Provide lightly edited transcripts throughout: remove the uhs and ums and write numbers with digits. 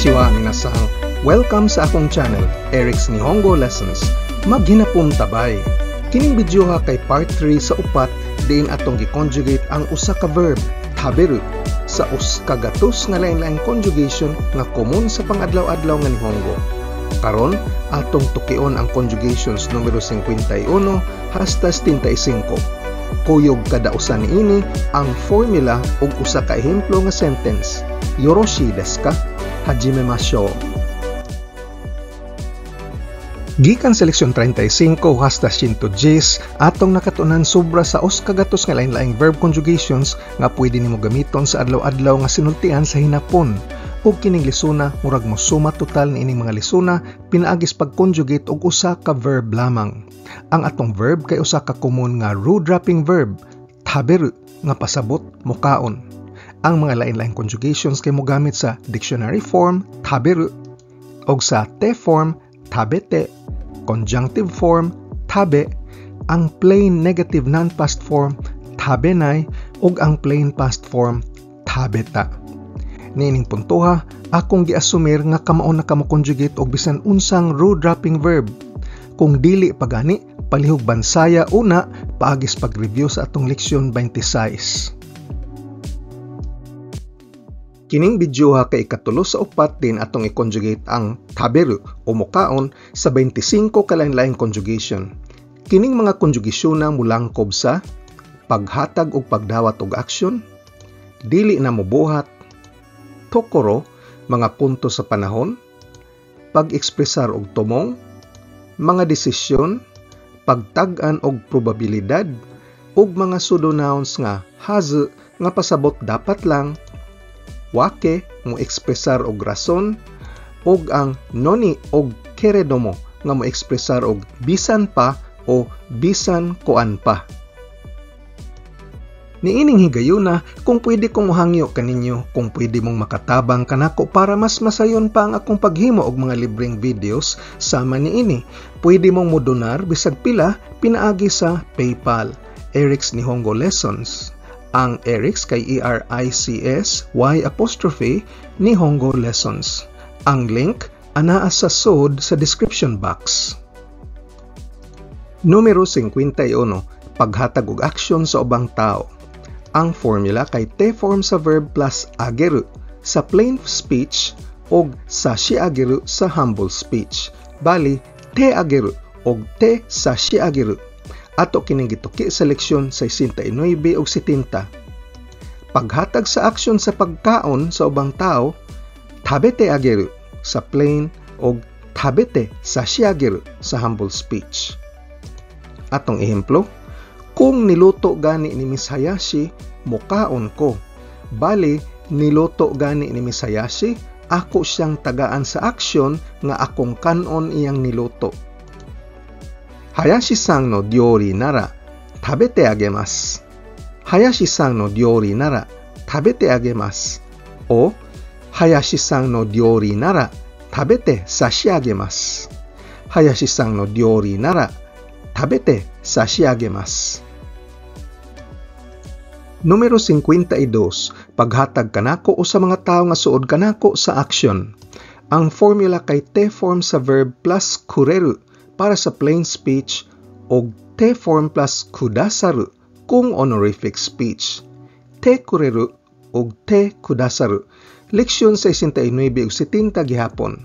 Konnichiwa, minasan. Welcome sa akong channel, Eric's Nihongo Lessons. Maghinapon tabay. Kining video ha kay part 3 sa upat diin atong gi-conjugate ang usa ka verb, taberu, sa 100 nga lain-laing conjugation nga komon sa pangadlaw-adlaw nga Nihongo. Karon, atong tukion ang conjugations numero 51 hasta 75. Kuyog kada usa niini ang formula ug usa ka ehemplo nga sentence. Yoroshi desu ka? Hajimemashou. Gikan sa leksyon 35 hasta 110, atong nakatunan sobra sa 100 nga lain-laing verb conjugations nga pwede nimo gamiton sa adlaw-adlaw nga sinultian sa hinapon. Ug kining lesona murag mosuma total niining mga lesona pinaagis pag-conjugate og usa ka verb lamang. Ang atong verb kay usa ka komon nga ru-dropping verb, taberu, nga pasabot mokaon. Ang mga lain-laing conjugations kay mogamit sa dictionary form taberu og sa te form tabete, conjunctive form tabe, ang plain negative non-past form tabenai ug ang plain past form tabeta. Niining puntoha, akong giasumir nga kamao na kamo conjugate og bisan unsang ru-dropping verb. Kung dili pa gani, palihog bansaya una paagis pag-review sa atong leksyon 26. Kining video ha kay ikatulo sa upat din atong i-conjugate ang taberu o mukaon sa 25 kalain-laing conjugation. Kining mga conjugation na mulangkob sa paghatag og pagdawat og aksyon, dili na mobuhat, tokoro, mga punto sa panahon, pag-ekspresar og tumong, mga desisyon, pagtag-an og probabilidad, ug mga pseudonouns nga hazu nga pasabot dapat lang, wake mo ekspresar og rason, ug ang noni og keredomo nga mo ekspresar og bisan pa o bisan kuan pa. Niining higayuna, kung pwede kong mohangyo kaninyo, kung pwede mong makatabang kanako para mas masayon pa ang akong paghimo og mga libreng videos sama niini. Pwede mong modonar bisag pila pinaagi sa PayPal, Eric's Nihongo Lessons. Ang Eric's kay E-R-I-C-S Y apostrophe Nihongo Lessons. Ang link anaa sa sod sa description box. Numero 51, paghatag og aksyon sa ubang tao. Ang formula kay te form sa verb plus ageru sa plain speech og sashiageru sa humble speech. Bali, te ageru og te sashiageru. Ato kining gituki sa leksyon 69 ug 70. Paghatag sa aksyon sa pagkaon sa ubang tao, tabete ageru sa plain og tabete sashiageru sa humble speech. Atong ehemplo, kung niluto gani ni Miss Hayashi, mukaon ko. Bali, niluto gani ni Miss Hayashi, ako siyang tagaan sa aksyon nga akong kanon iyang niluto. Hayashi-san no ryori nara, tabete agemasu. Hayashi-san no ryori nara, tabete agemasu. O, Hayashi-san no ryori nara, tabete sashiagemasu. Hayashi-san no ryori nara, tabete sashiagemasu. Numero 52, paghatag kanako o sa mga tawo nga suod kanako sa aksyon. Ang formula kay te form sa verb plus kureru para sa plain speech og te form plus kudasaru kung honorific speech. Te kureru og te kudasaru. Leksyon 69 ug 70 gihapon.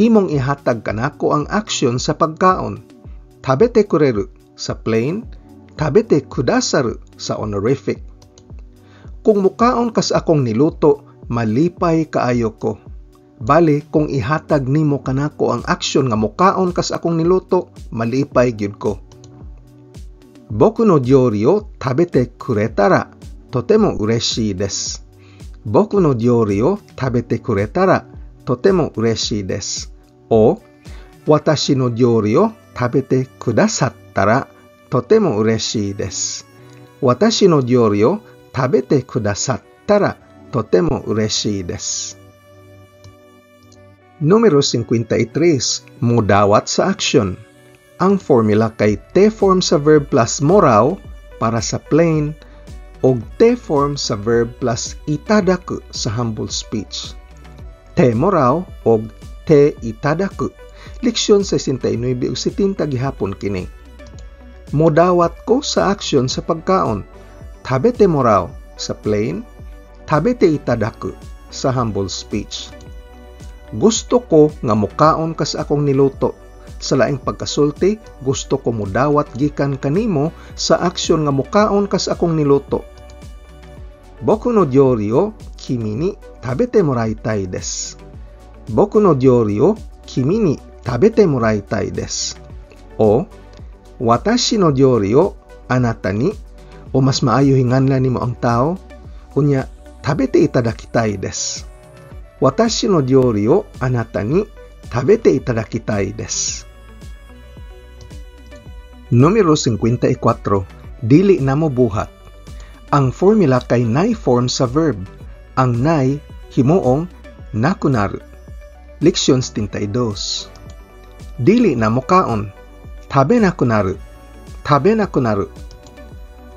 Imong ihatag kanako ang aksyon sa pagkaon. Tabete kureru sa plain, tabete kudasaru sa honorific. Kung mukaon kas akong niluto, malipay kaayo ko. Bali, kung ihatag nimo kanako ang aksyon nga mukaon kas akong niluto, malipay gyud ko. Boku no ryori o tabete kuretara, totemo ureshii desu. Boku no ryori o tabete kuretara, totemo ureshii desu. O, watashi no ryori o tabete kudasattara, totemo ureshii desu. Watashi no ryori o tabete kudasattara, totemo ureshii desu. Numero 53, mudawat sa aksyon. Ang formula kay te form sa verb plus morao para sa plain og te form sa verb plus itadaku sa humble speech. Te morao og te itadaku. Leksyon 69 ug 70 gihapon kini. Modawat ko sa aksyon sa pagkaon. Tabete morao sa plain, tabete itadaku sa humble speech. Gusto ko nga mukaon kas akong niluto. Sa laing pagkasulti, gusto ko mudawat gikan kanimo sa aksyon nga mukaon kas akong niluto. Boku no ryori o kimi ni tabete moraitai desu. Boku no ryori o kimi ni tabete moraitai desu. O watashi no ryori o anata ni, o mas maayo hinganlan nimo ang tao, unya tabete itadakitai desu. Watashi no ryori o anata ni tabete itadakitai desu. Numero 54. Dili na mo buhat. Ang formula kay nai form sa verb. Ang nai himuong nakunaru. Leksyon 72. Dili na mukaon. Tabe nakunaru. Tabe nakunaru.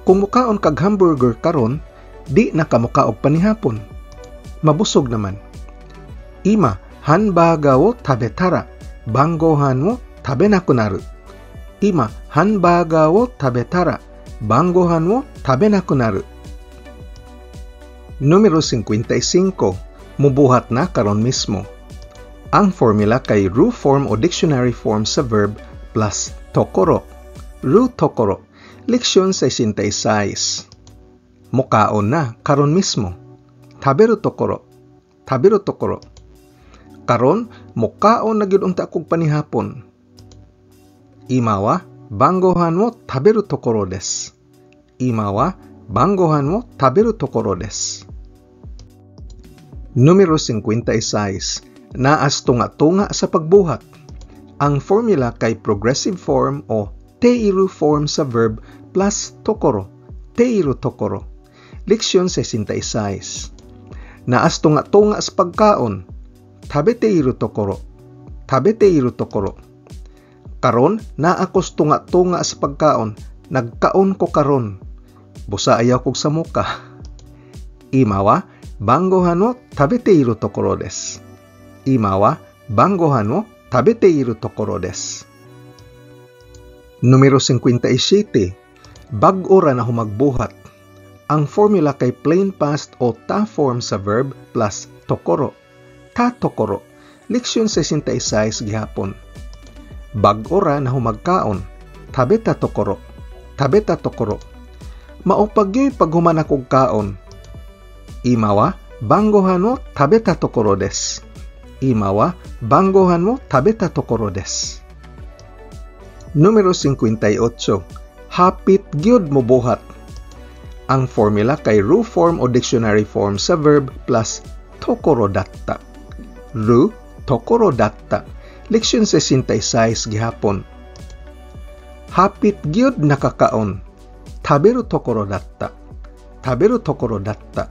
Kung mukaon kag hamburger karon, di na ka mukaog panihapon. Mabusog naman. Ima, hanbaga wo tabetara, banggohan wo tabe nakunaru. Ima, hanbaga wo tabetara, banggohan wo tabe nakunaru. Numero 55. Mubuhat na karon mismo. Ang formula kay ru form o dictionary form sa verb plus tokoro. Ru tokoro. Leksyon 66. Mukaon na karon mismo. Taberu tokoro. Taberu tokoro. Karon, mukaon na gyud unta kog panihapon. Ima wa banggohan wo taberu tokoro desu. Ima wa banggohan wo taberu tokoro desu. Numero 56. Naas tunga-tunga sa pagbuhat. Ang formula kay progressive form o teiru form sa verb plus tokoro. Teiru tokoro. Leksyon 66. Naas tunga-tunga sa pagkaon. Tabeteiru tokoro. Tabeteiru tokoro. Karon, naa kos tunga-tunga sa pagkaon. Nagkaon ko karon. Busa ayaw kog samuka. Ima wa banggohan wo tabeteiru tokoro desu. Ima wa banggohan wo tabeteiru tokoro desu. Numero 57. Bag-o ra na humagbuhat. Ang formula kay plain past o ta form sa verb plus tokoro. Ta tokoro. Leksyon 66 gihapon. Bag-o ra na humagkaon. Tabeta tokoro. Tabeta tokoro. Mao pagyoy paghuman akog kaon. Ima wa banggohan wo tabeta tokoro desu. Ima wa banggohan wo tabeta tokoro desu. Numero 58. Hapit gyud mobuhat. Ang formula kay ru form o dictionary form sa verb plus tokoro datta. Ru tokoro datta. Leksyon 66 gihapon. Hapit gyud nakakaon. Taberu tokoro datta. Taberu tokoro datta.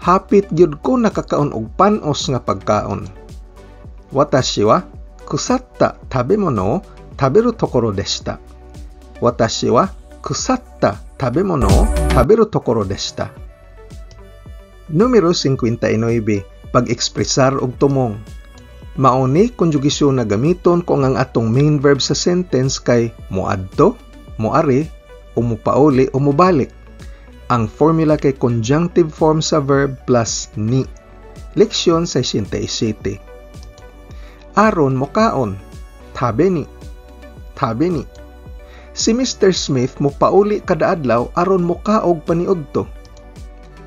Hapit gyud ko nakakaon og panos nga pagkaon. Watashi wa kusatta tabemono o taberu tokoro deshita. Watashi wa kusatta tabemono o taberu tokoro deshita. Numero 59. Pag-ekspresar og tumong. Mao ni konjugasyon na gamiton kung ang atong main verb sa sentence kay moadto, moari, o mopauli o mobalik. Ang formula kay conjunctive form sa verb plus ni. Leksyon 67. Aron mokaon, tabe ni, tabe ni. Si Mr. Smith mopauli kada adlaw aron mokaog paniudto.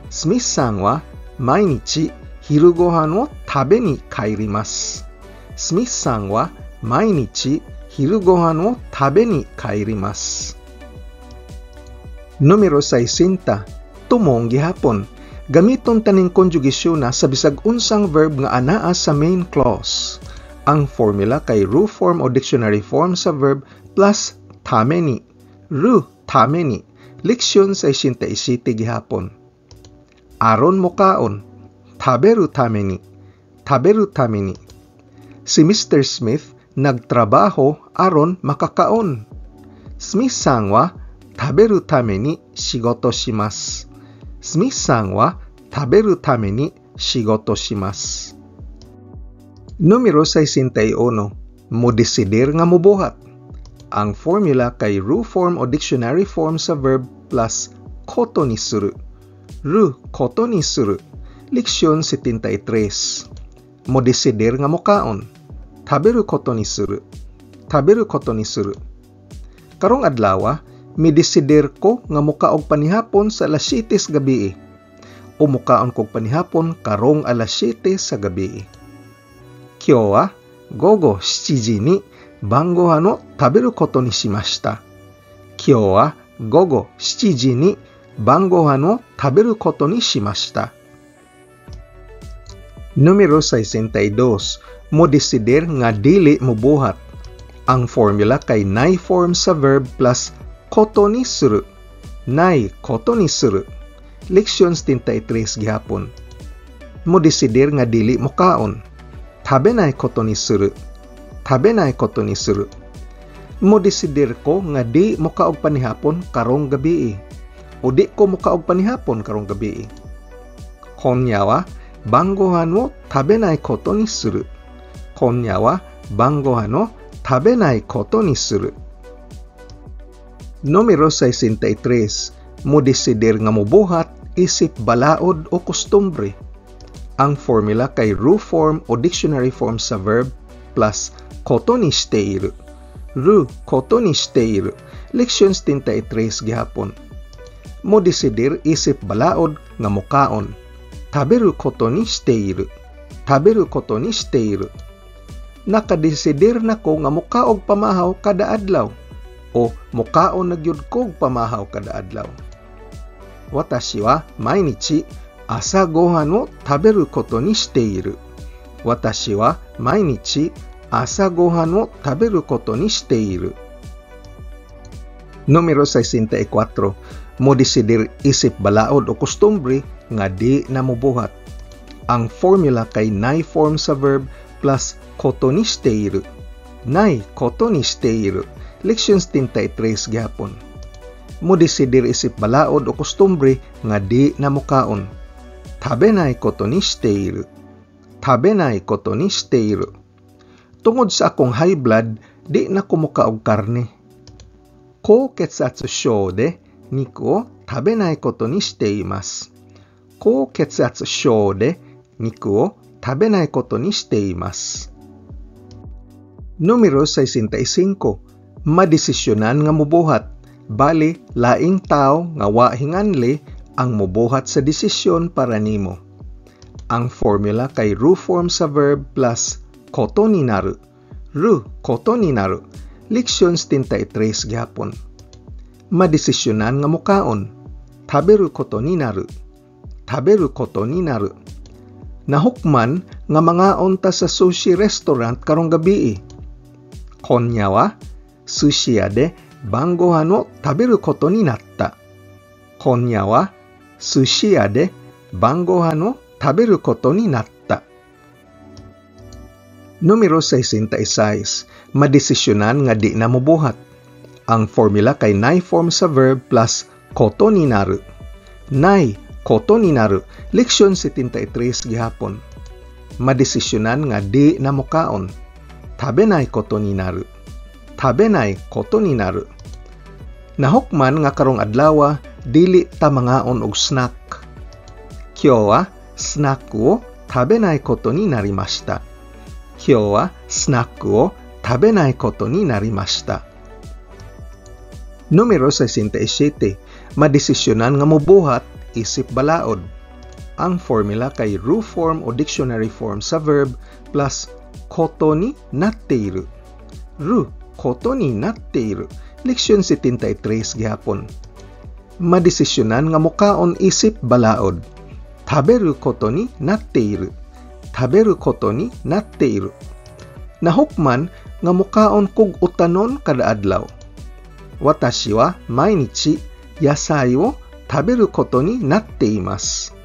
Smith-san wa mainichi hiru gohan wo tabe ni kairimasu. Smith-san wa mainichi hiru gohan wo tabe ni kairimasu. Numero 60. Tumong gihapon. Gamiton taning konjugasyon na sa bisag unsang verb nga anaa sa main clause. Ang formula kay ru form o dictionary form sa verb plus tame ni. Ru tame ni. Leksyon 67 gihapon. Aron mokaon. Taberu tame ni. Taberu tame ni. Si Mr. Smith nagtrabaho aron makakaon. Smith-san wa taberu tame ni shigoto shimasu. Smith-san wa taberu tame ni shigoto shimasu. Numero 61. Modesidir nga mobuhat. Ang formula kay ru form o dictionary form sa verb plus koto ni suru. Ru koto ni suru. Leksyon 73. Modesidir nga mokaon. Taberu koto ni suru. Taberu koto ni suru. Karong adlaw, midesidir ko nga mukaog panihapon sa alas 7 sa gabi. O mukaon kog panihapon karong alas 7 sa gabi. 今日は午後7時に晩ご飯を食べることにしました。今日は午後7時に晩ご飯を食べることにしました。Numero 62. Mo desidir nga dili mobuhat. Ang formula kay ない form sa verb plus ことにする. ないことにする. Leksyon 73 gihapon. Mo desidir nga dili mokaon. 食べないことにする. 食べないことにする. Mo desidir ko nga di mokaog panihapon karong gabi. O di ko mokaog panihapon karong gabi. 今夜は晩ご飯を食べないことにする。今夜は晩ご飯を食べないことにする。Numero 63. Mo desidir nga mobuhat isip balaod o kostumbre. Ang formula kay ru form o dictionary form sa verb plus ことにしている. ることにしている. Leksyon 73 gihapon. Mo desidir isip balaod nga mokaon. 食べることにしている. 食べることにしている. Nakadesidir na ko nga mokaog pamahaw kada adlaw o mokaon na gyud kog pamahaw kada adlaw. 私は毎日朝ごはんを食べることにしている。私は毎日朝ごはんを食べることにしている。Numero 64. Mo desidir isip balaod o kostumbre nga di na mobuhat. Ang formula kay ない form sa verb plus ことにしている. ないことにしている. Leksyon 73 gihapon. Mo desidir isip balaod o kostumbre nga di na mokaon. 食べないことにしている. 食べないことにしている. Tungod sa akong high blood, di na ko mokaog karne. 高血圧症で肉を食べないことにしています。高血圧症で肉を食べないことにしています。Numero 65. Madesisyonan nga mobuhat. Bali, laing tao nga wa hinganli ang mobuhat sa desisyon para nimo. Ang formula kay ru form sa verb plus ことになる. ることになる. Leksyon 73 gihapon. Madesisyonan nga mokaon. 食べることになる. 食べることになる. Nahukman nga mangaon ta sa sushi restaurant karong gabi. 今夜は寿司屋で晩ご飯を食べることになった。今夜は寿司屋で晩ご飯を食べることになった。Numero 66. Madesisyonan nga di na mobuhat. Ang formula kay ない form sa verb plus ことになる. ないことになる. Leksyon 73 gihapon. Madesisyonan nga di na mokaon. 食べないことになる. 食べないことになる. Nahukman nga karong adlaw dili ta mangaon og snack. 今日はスナックを食べないことになりました。今日はスナックを食べないことになりました。Numero 67. Madesisyonan nga mobuhat isip balaod. Ang formula kay ru form o dictionary form sa verb plus ことになっている. ることになっている. Leksyon 73 gihapon. Madesisyonan nga mokaon isip balaod. 食べることになっている. 食べることになっている. Nahukman nga mokaon kog utanon kada adlaw. 私は毎日野菜を食べることになっています。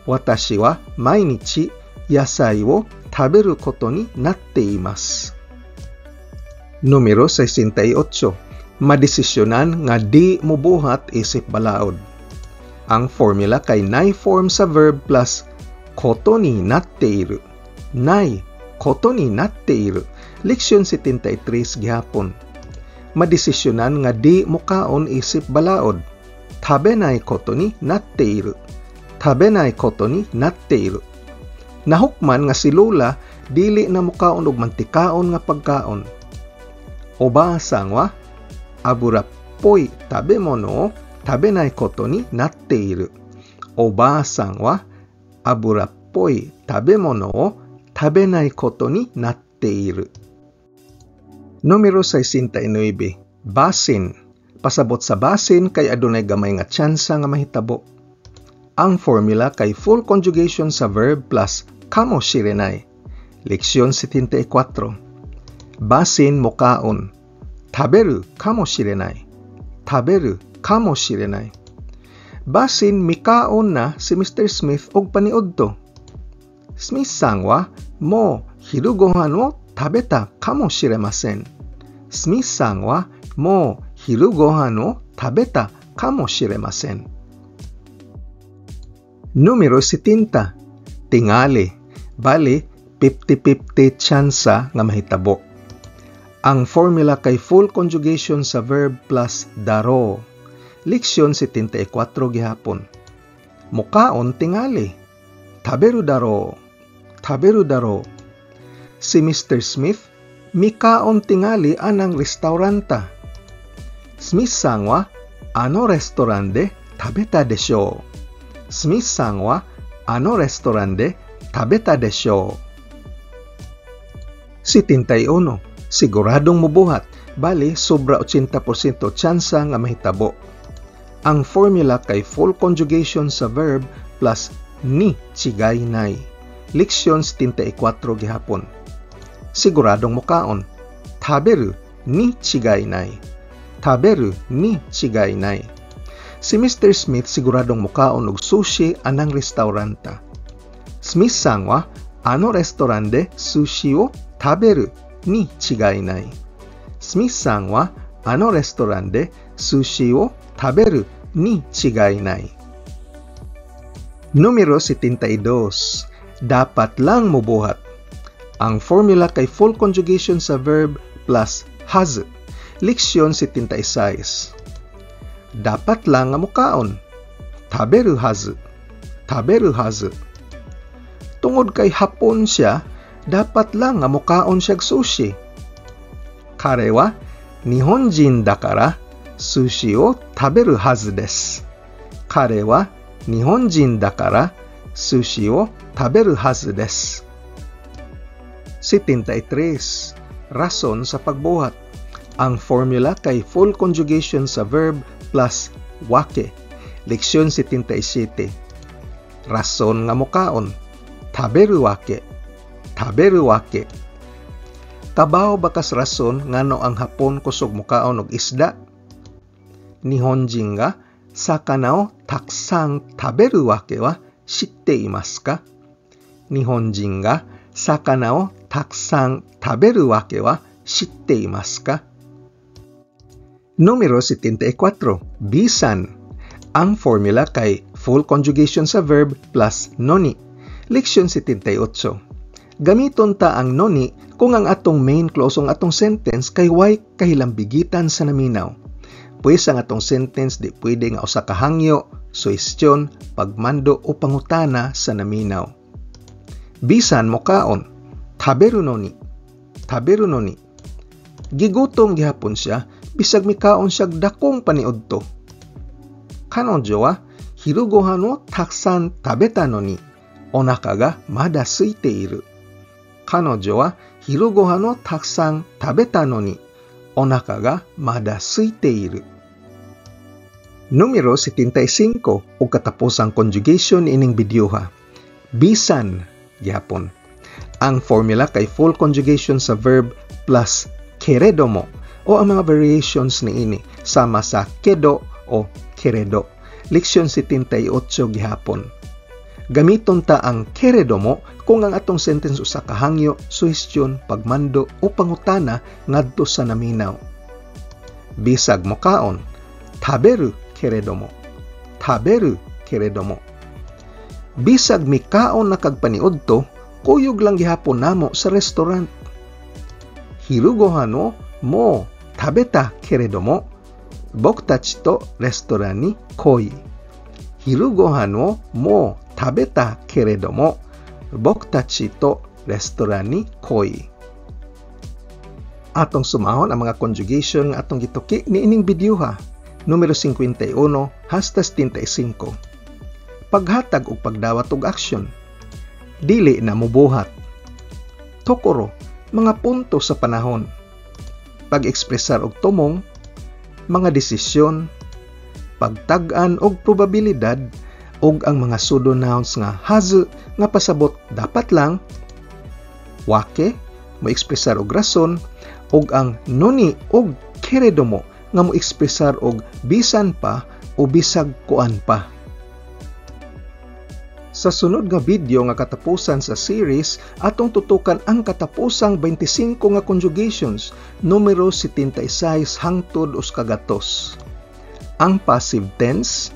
私は毎日野菜を食べることになっています。Numero 68. Madesisyonan nga di mobuhat isip balaod. Ang formula kay ない form sa verb plus ことになっている. ない Koto ni natte iru. Leksyon 73 gihapon. Madesisyonan nga di mukaon isip balaod. Tabenai koto ni natte iru. Tabenai koto ni natte iru. Nahukman nga si Lola dili na mukaon og mantikaon nga pagkaon. Oba-san wa abura ppoi tabemono o tabenai koto ni natte iru. Oba-san wa abura ppoi tabemono o tabenai koto ni natte iru. Numero 69. Basin. Pasabot sa basin kay adunay gamay nga tsansa nga mahitabo. Ang formula kay full conjugation sa verb plus kamoshirenai. Leksyon 74. Basin mokaon. Taberu kamoshirenai. Taberu kamoshirenai. Basin mikaon na si Mr. Smith og paniudto. Smith-san wa mo hiru gohan wo tabeta kamoshiremasen. Smith-san wa mo hiru gohan wo tabeta kamoshiremasen. Numero 70. Tingali. Bali, 50-50 tsansa nga mahitabo. Ang formula kay full conjugation sa verb plus daro. Leksyon 74 gihapon. Mukaon tingali. Taberu daro. Taberu daro. Si Mr. Smith, mikaon tingali anang restauranta. Smith-san wa ano restaurant de tabeta desho. Smith-san wa ano restaurant de tabeta desho. 71. Siguradong mubuhat, bali sobra 80% tsansa nga mahitabo. Ang formula kay full conjugation sa verb plus ni chigay nay. Leksyon 74 gihapon. Siguradong mukaon. Taberu ni chigay nay. Taberu ni chigay nay. Si Mr. Smith siguradong mukaon og sushi anang restauranta. Smith-san wa ano restaurant de sushi wo taberu ni chigai nai. Smith-san wa ano restaurant de sushi wo taberu ni chigai nai. Numero 72. Dapat lang mubuhat. Ang formula kay full conjugation sa verb plus hazu. Leksyon 76. Dapat lang nga mukaon. Taberu hazu. Taberu hazu. Tungod kay Hapon siya, dapat lang nga mukaon siyag sushi. Kare wa nihonjin dakara sushi o taberu hazu desu. Kare wa nihonjin dakara sushi o taberu hazu desu. 73. Rason sa pagbuhat. Ang formula kay full conjugation sa verb plus wake. Leksyon 77. Rason nga mukaon. Taberu wake. Taberu wake. Kabaw bakas rason ngano ang Hapon kusog mukaon og isda? Nihonjin ga sakana o taksan taberu wake wa shitte imasu ka? Nihonjin ga sakana o taksan taberu wake wa shitte imasu ka? Numero 74. Bisan. Ang formula kay full conjugation sa verb plus noni. Leksyon 78. Gamiton ta ang noni kung ang atong main clause ang atong sentence kay way kahilambigitan sa naminaw. Pwes ang atong sentence di pwede nga usa ka hangyo, suhestyon, pagmando o pangutana sa naminaw. Bisan mokaon, taberu noni, taberu noni. Gigutom gihapon siya bisag mikaon siya dakong paniudto. Kanojo wa hiru gohan wo taksan tabeta noni onaka ga mada suite iru. Kanojo wa hiru gohan wo taksan tabeta noni onaka ga mada suite iru. Numero 75 og katapusang conjugation ining videoha. Bisan gihapon. Ang formula kay full conjugation sa verb plus keredomo o ang mga variations niini sama sa kedo o keredo. Leksyon 78 gihapon. Gamiton ta ang keredomo kung ang atong sentence usa ka hangyo, suhestyon, pagmando o pangutana ngadto sa naminaw. Bisag mokaon, taberu keredomo. Taberu keredomo. Bisag mikaon na kag paniudto, Kuyog lang gihapon namo sa restaurant. 昼ご飯をもう食べたけれども、僕たちとレストランに来い。昼ご飯をもう食べたけれども、僕たちとレストランに来い。Atong sumahon ang mga conjugation nga atong gituki niining video ha. Numero 51 hasta 75. Paghatag og pagdawat og aksyon. Dili na mubuhat. ところ, mga punto sa panahon. Pag-ekspresar og tumong, mga desisyon, pagtag-an og probabilidad ug ang mga pseudonouns nga はず nga pasabot dapat lang, わけ mo ekspresar og rason, ug ang のに ug けれども nga mo ekspresar og bisan pa o bisag kuan pa. Sa sunod nga video nga katapusan sa series, atong tutukan ang katapusang 25 nga conjugations, numero 76 hangtod 100. Ang passive tense,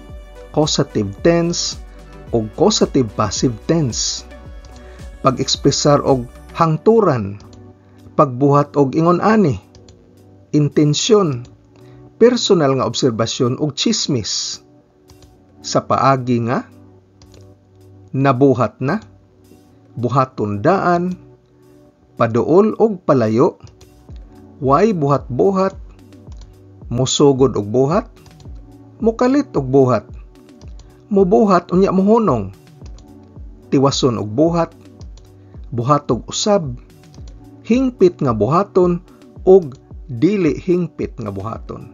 causative tense, ug causative passive tense. Pag-ekspresar og hangturan, pagbuhat og ingon ani, intensyon, personal nga obserbasyon ug chismis. Sa paagi nga, nabuhat na, buhaton daan, paduol og palayo, way buhat-buhat, mosugod og buhat, mukalit og buhat, mubuhat unya mohunong, tiwason og buhat, buhatog usab, hingpit nga buhaton ug dili hingpit nga buhaton.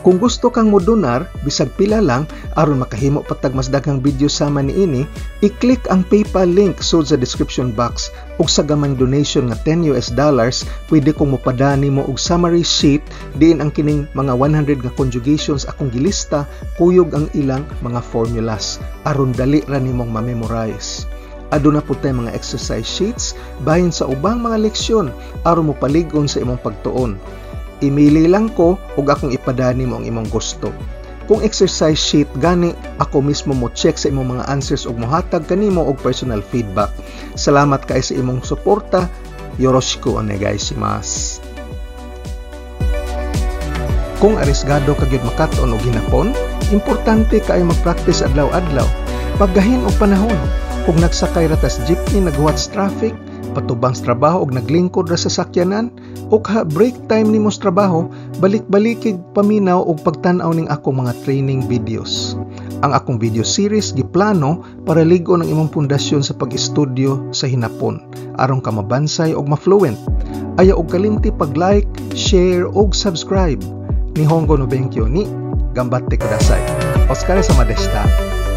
Kung gusto kang modonar, bisag pila lang, aron makahimo pa tag mas daghang video sama niini, i-click ang PayPal link sud sa description box ug sa gamayng donation nga US$10, pwede kong mopadani mo og summary sheet diin ang kining mga 100 nga conjugations akong gilista kuyog ang ilang mga formulas aron dali ra nimong ma-memorize. Aduna pud tay mga exercise sheets bahin sa ubang mga leksyon aron mopalig-on sa imong pagtuon. Imili lang ko ug akong ipadani mo ang imong gusto. Kung exercise sheet gani, ako mismo mo check sa imong mga answers ug mohatag kanimo og personal feedback. Salamat kay sa imong suporta. よろしくお願いします. Kung arisgado ka gyud makat-on og hinapon, importante kaayo mag-practice adlaw-adlaw. Paggahin og panahon. Kung nagsakay ra tas jeepney naghuwat sa traffic, patubang sa trabaho og naglingkod ra sa sakyanan, o ka break time nimo sa trabaho, balik-balikig paminaw og pagtan-aw ning akong mga training videos. Ang akong video series giplano para lig-on ang imong pundasyon sa pag-estudyo sa hinapon aron ka mabansay og ma-fluent. Ayaw og kalimti pag-like, share og subscribe. 日本語の勉強に頑張ってください。お疲れ様でした。